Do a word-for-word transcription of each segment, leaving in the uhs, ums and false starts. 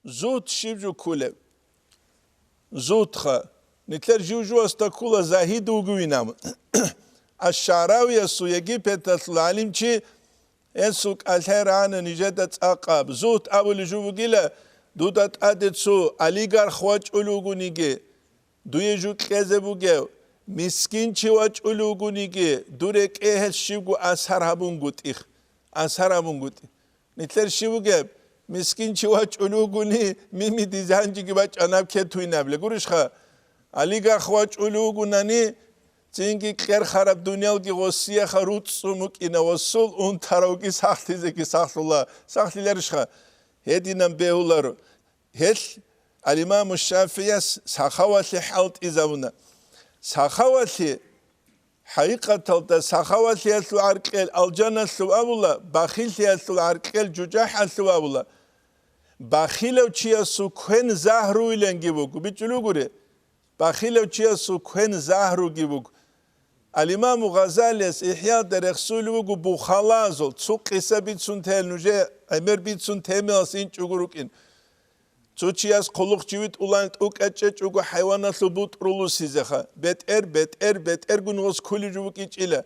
Зугьд щиб жо кколеб? Зугьдха. Нилъер жив-живасда ккола загьид вугевин абун. Аш-ШагӀравиясул, Египеталъул гӀалимчи, гьесул кӀалъай рагӀана нижеда цӀакъаб. Зугьд абулеб жо бугила, дуда тӀаде цо олигарх вачӀулев вугониги, дуе жо кьезе бугев, мискинчи вачӀулев вугониги, дур рекӀее гьелъ щибго асар гьабунгутӀи. Асар гьабунгутӀи. Нилъер щиб бугеб? Мискинчи вачӀулев вугони, мими дизанжиги бачӀанаб кетуйнабли. Гурищха, олигарх вачӀулев вугунани, цинги кьер хараб дуниялги гъосияха руцӀцӀун букӀина, гъосул унтаравги сахлъизеги сахлъула. Сахлъиларищха? Гьединан бегьуларо. Гьелъ ал-Имаму ШафигӀияс сахавалъи хӀалтӀизабуна. Сахавалъи, хӀакъикъаталда, сахавалъиялъул гӀаркьел алжаналъуб абула, бахиллъиялъул гӀаркьел жужахӀалъуб абула. Бахилав чиясул квен загьруйиланги буго, бичӀчӀулев гури. Бахилав чиясул квен загьруги буго. Ал-Имаму Гъазалияс ИхӀяда рехсулев вуго бухалазул, цо къиса бицун тел, нужее гӀемер бицун темаялъ инчӀого рукӀин. Цо чияс хъулухъчи витӀулан тӀукӀа чӀечӀого хӀайваналъул бутӀрул усизеха. БетӀер, бетӀер, бетӀергун гъос ккулев жо букӀинчӀила.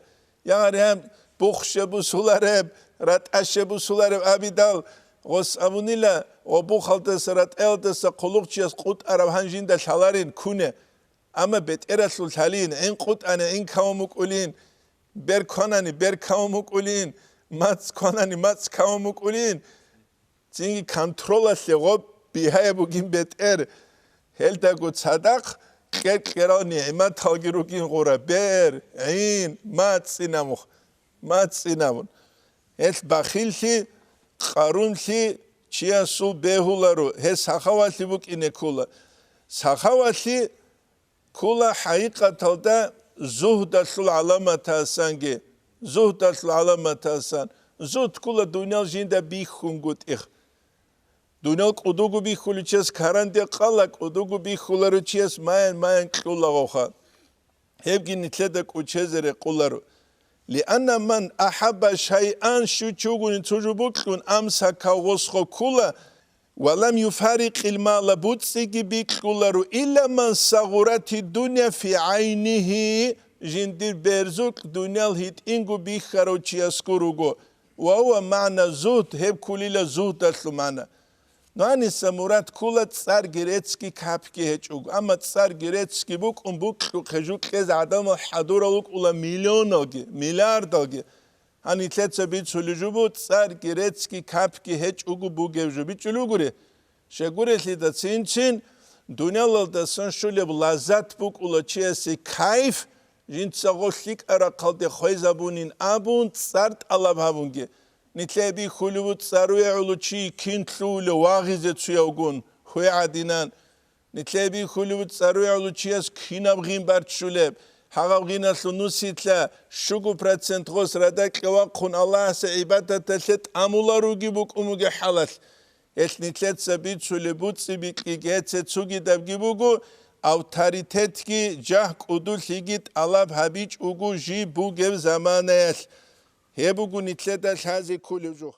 Я гьариб, бухща бусулареб, ратӀаща бусулареб абидал, гъос абунила, ва бухалдаса, ратӀаялдаса хъулухъчияс къутӀараб гьан жинда лъаларин ккуне. Амма бетӀералъул лъалин, гӀин къутӀани гӀин кавун букӀулин, бер кванани бер кавун букӀулин, мацӀ кванани мацӀ кавун букӀулин, цинги контролалъе гъоб бигьаяб бугин бетӀер, гьелдаго цадахъ кьер-кьерал нигӀматалги ругин гъура, бер, гӀин, мацӀ цӀинамухъ, мацӀ цӀинабун. Гьелъ бахиллъи, къарунлъи чиясул бегьуларо, гьес сахавалъи букӀине ккола. Сахавалъи ккола хӀакъикъаталда зугьдалъул гӀаламатасанги, зугьдалъул гӀаламатасан. Зугьд ккола дуниял жинда бихьунгутӀи. Дуниял кӀудуго бихьулев чияс каранде къала, кӀудуго бихьуларев чияс маян-маян кьулагъоха. Гьебги нилъеда кӀочезе рекъоларо. Лианна ман ахӀабба шайъан, щив чи вугони цо жо бокьун, амсака, гъосго ккола, ва лам юфарикъил мала, буцӀцӀиги бикьуларо, илла ман сагъурати дунья фи гӀайнигьи, жиндир берзукь дуниял гьитӀинго бихьарав чиясго руго, ва гьува магӀна зугьд, гьеб кколила зугьдалъул магӀна. Нугьаниса мурад ккола цӀарги реццги капги гьечӀого, амма цӀарги реццги букӀун букьухъе жо кьезе гӀадамал хӀадурал рукӀуна миллионалги, миллиардалги. Гьанилъеца бицулеб жо буго цӀарги реццги капги гьечӀого бугеб жо, бичӀчӀулев гури. Щайгурелъидацин-цин дуниялалдасан щолеб лаззат букӀула чиясе кайф, жинца гъо лъикӀа рахъалде хвезабунин абун цӀар тӀалаб гьабунги. Нилъее бихьулеб буго цӀаруе гӀоло чи кин лъугьулев вагъизе цуявгун, хве гӀадинан. Нилъее бихьулеб буго цӀаруе гӀоло чияс кинаб гъин барччулеб, гьагъаб гъиналъул нусилъа щуго процент гъос радакье вахъун Аллагьасе гӀибадаталъе тӀамуларуги букӀун бугеб хӀалалъ. Гьелъ нилъеца бицулеб буцӀцӀи-бикьиги гьеце цугидабги буго, авторитетги, жагь-кӀудулъиги тӀалаб гьабичӀого жиб бугеб заманаялъ. Гьеб буго нилъеда лъазе кколеб жо.